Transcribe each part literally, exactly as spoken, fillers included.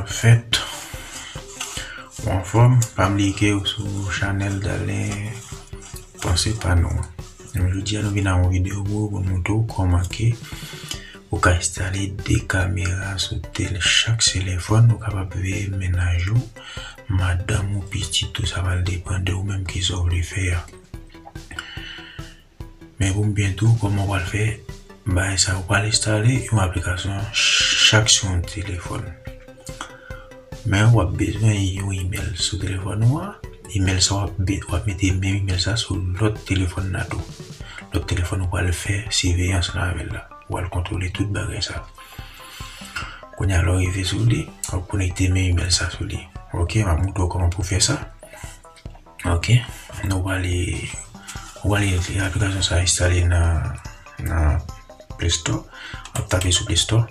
Fèt. Ou anfòm, pa bliye ke ou sou chanèl Dalen Panse Pa Nou an. Jodi a nou vin ak yon videyo pou, pou montre w kòman ke ou ka enstale de kamera sou tel, chak telefòn, ou kapab veye mennaj ou, madanm ou, pitit ou, sa pral depann de ou menm kisa w vle fè a. Men pou m byen di w kòman w pral fè bagay sa, ou pral enstale yon aplikasyon chak sou yon telefòn. Men w ap bezwen yon imèl sou telefòn ou a. Imèl sa w ap be-, w ap mete menm imèl sa sou lòt telefòn nan tou. Lòt telefòn ou pral fè siveyans lan avè l la. Ou pral kontwole tout bagay sa. Kounye a lè w rive sou li, w ap konekte menm imèl sa sou li. Ok, m ap montre w kòman pou fè sa. Ok, nou prale, ou prale aplikasyon sa enstale nan, nan Play Store. W ap tape sou Play Store.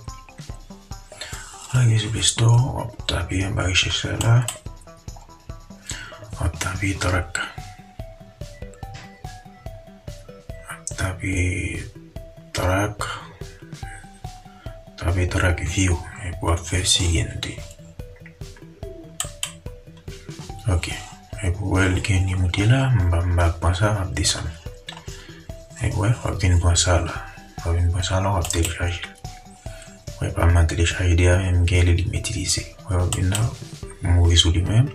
Ou rive sou Play Store, w ap tape anba rechèch sa la. W ap tape Track. W ap tape Track. Tape Track View. Epi w ap fè siguiente. Ok. Epi w wè l gen li moute la, m pa, m pa pran sa, m ap desann. Epi w wè, w ap vin pran sa la. W ap vin pran sa la, w ap telechaje l. Wè, pa m nan telechaje deja, men m gen li, li m itilize. Wè, w ap vin la, m ouvri sou li menm.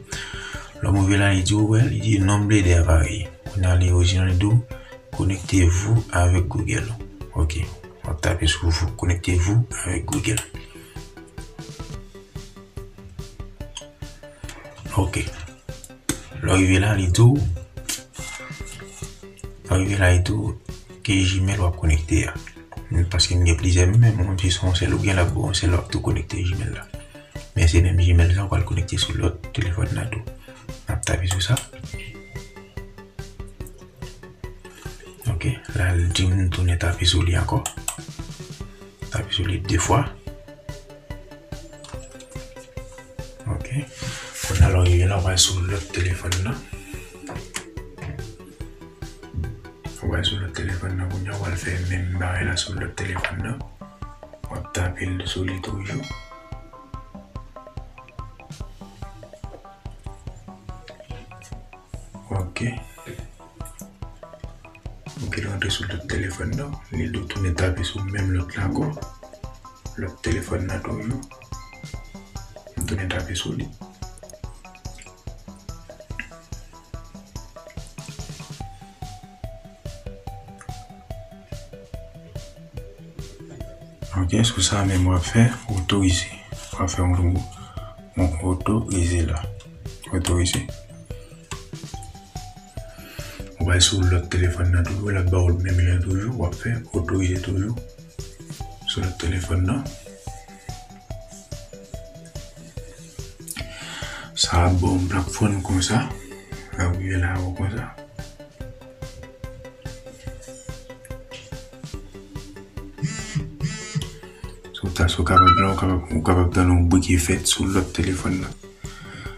Lè m ouvri la, li di w, wè, li di nombre de aparellos. Kounye a, li orijinal, li di w, connectez-vous avec Google. Ok. W ap tape sou vous, connectez-vous avec Google. Ok. Lè w rive la, li di w, lè w rive la, li di w ki Gmail w ap konekte a. Paske m gen plizyè, men menm si se yon sèl ou gen, l ap ba w yon sèl, w ap tou konekte Gmail la. Men se menm Gmail sa, w pral konekte sou lòt telefòn nan tou. N ap tape sou sa. Ok, la, l di m tounen tape sou li ankò. Tape sou li de fwa. Ok. Kounye a lè w rive la, w pral sou lòt telefòn nan. W pral sou lòt telefòn nan, kounye a w pral fè menm bagay la sou lòt telefòn nan. W ap tape l sou li toujou. Ok. Ok, l rantre sou lòt telefòn nan. Li tou tounen tape sou menm lòt la ankò. Lòt telefòn nan toujou. M tounen tape sou li. Ok, sou sa menm w ap fè otorize. W ap fè yon, yon otorize la. Otorize. Ou pral sou lòt telefòn nan toujou, l ap ba w menm jan toujou, w ap fè otorize toujou sou lòt telefòn nan. Sa ap ba w yon blak fòn konsa, l ap rive la konsa. Si w ta, si w kapab la, ou kapab, ou kapab tande yon bri ki fèt sou lòt telefòn nan.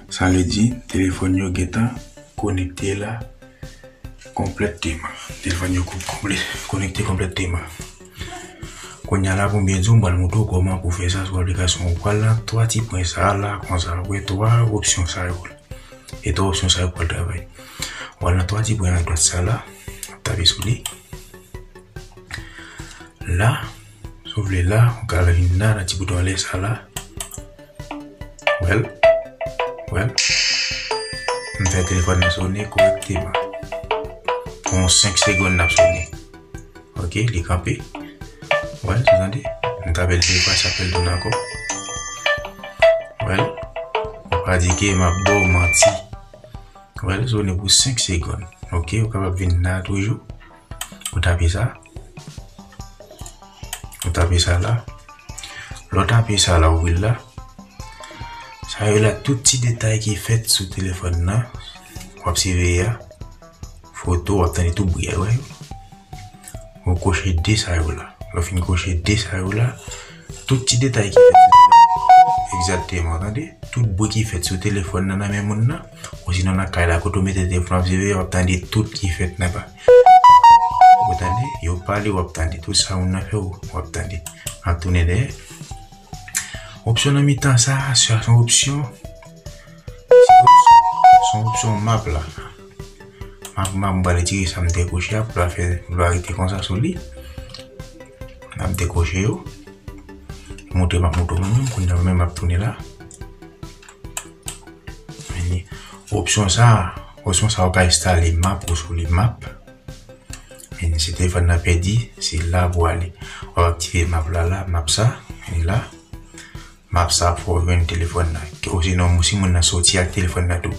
Sa vle di, telefòn yo gentan konekte la konplèteman. Telefòn yo ko-, konplè-, konekte konplèteman. Kounye a la, pou m byen di w, m pral montre w kòman pou fè sa sou aplikasyon. Ou pral nan twa ti pwen sa la, konsa, ou wè twa opsyon sa yo. E twa opsyon sa yo pral travay. Ou pral nan twa ti pwen adwat sa la, tape sou li. La, si w vle la, ou ka vin la, nan ti bouton anlè sa la. Wè l? Wè l? M fè telefòn nan sone kòrèkteman. Pou yon senk segonn l ap sone. Ok, li kanpe. Wè l, ou tande? M tape l de fwa, sa fè l tounen ankò. Wè l? Ou pa di ke m ap ba w manti. Wè l, sone pou senk segonn. Ok, ou kapab vin la toujou. Ou tape sa. Ou tape sa la. Lè w tape sa la, ou ouvri l la. Sa yo la, tout ti detay ki fèt sou telefòn nan, w ap siveye a. Foto, w ap tande tout bri a, wè yo. Ou koche de sa yo la. Lè w fin koche de sa yo la, tout ti detay ki fèt sou telefòn nan, egzakteman, tande. Tout bri ki fèt sou telefòn nan, nan men moun nan, osinon nan kay la, kote w mete telefòn ap siveye, w ap tande tout ki fèt nan pa. Ou tande, yo pale, w ap tande. Tout sa moun nan fè, w ap tande. N ap tounen dèyè. Opsyon nan mitan sa, sa se yon opsyon. Se yon opsyon, se yon opsyon map la. Map, map, m pral retire sa m dekwoche a, pou l fè, pou l rete konsa sou li. M ap dekwoche yo. Montre m ap montre w mwen menm, kounye a mwen menm m ap tounen la. Men opsyon sa, opsyon sa ou ka enstale map ou sou li map. Men si telefòn nan pèdi, se la pou ale. W ap aktive map la la, map sa, men la. Map sa fò w jwenn telefòn nan. Osinon, si moun nan soti ak telefòn nan tou.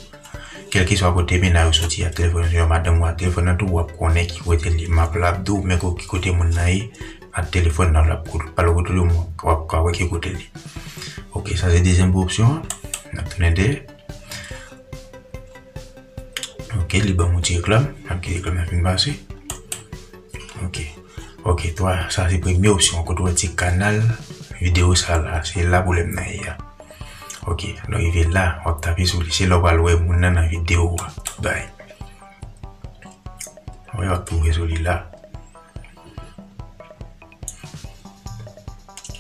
Kèlkeswa kote mennaj ou soti ak telefòn nan, yon madanm ou ak telefòn nan tou, w ap konnen ki kote l ye. Map la ap di w, men ki kote moun nan ye, ak telefòn nan, l ap kout-, pral kote l, w ap ka wè ki kote l ye. Ok, sa se dezyèm opsyon an. N ap tounen dèyè. Ok, li ban m yon ti reklam. N ap kite reklam nan fin pase. Ok. Ok, twa, sa se premye opsyon. Kote w wè ti kanal videyo sa la, se la pwoblèm nan ye a. Ok, lè w rive la, w ap tape sou li. Se la w pral wè moun nan nan videyo a bay. Wè, w ap twouve sou li la.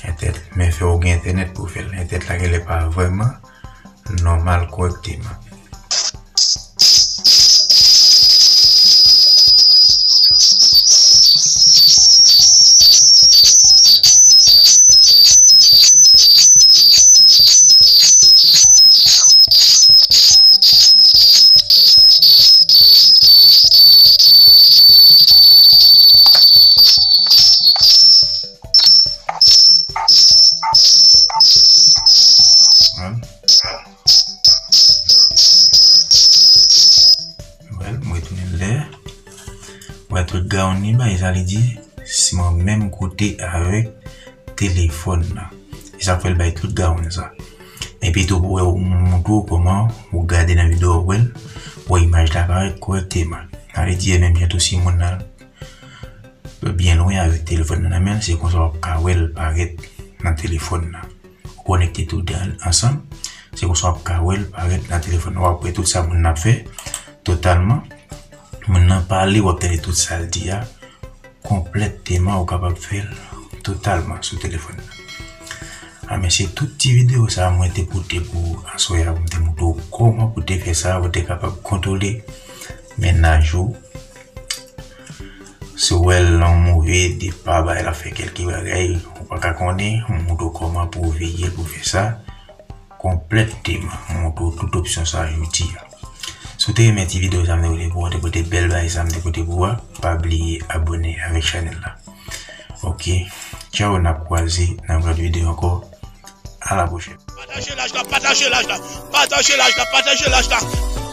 Entèt, men fè w gen entènèt pou w fè l. Entèt la genlè pa vrèman nòmal kòrèkteman. An. Wè, mwen retounen lè. Wè, tout gaon li bay, sa li di, si mwen menm kote avèk telefòn nan. E sa k fè l bay tout gaon sa. Epi tou, pou wè, ou montre w kòman ou gade nan videyo, ou wè l, wè imaj la parèt kòrèkteman. Sa vle di, e menm jan tou, si moun nan byen lwen avèk telefòn nan nan men l, se konsa w ap ka wè l parèt nan telefòn nan. Ou konekte tou de ansanm, se konsa w ap ka wè l parèt nan telefòn nan. W ap wè tout sa moun nan ap fè totalman. Moun nan pale, w ap tande tout sa l di a konplèteman, ou kapab fè l totalman sou telefòn nan. A, men se tout ti videyo sa a mwen te pote pou aswè a, pou m te montre w kòman pou te fè sa, pou te kapab kontwole mennaj ou. Si w wè l nan yon move depa, bay la fè kèlke bagay, ou pa ka konnen, m montre w kòman pou w veye l pou fè sa konplèteman. M montre w tout opsyon sa a jodi a. Si w te renmen ti videyo sa m te pote pou w, te pote bèl bagay sa m te pote pou w a, pa bliye abòne avèk chanèl la. Ok, tchaw, n ap kwaze nan yon lòt videyo ankò. A la pwochèn. Pataje laj la, pataje laj la, pataje laj la, pataje laj la.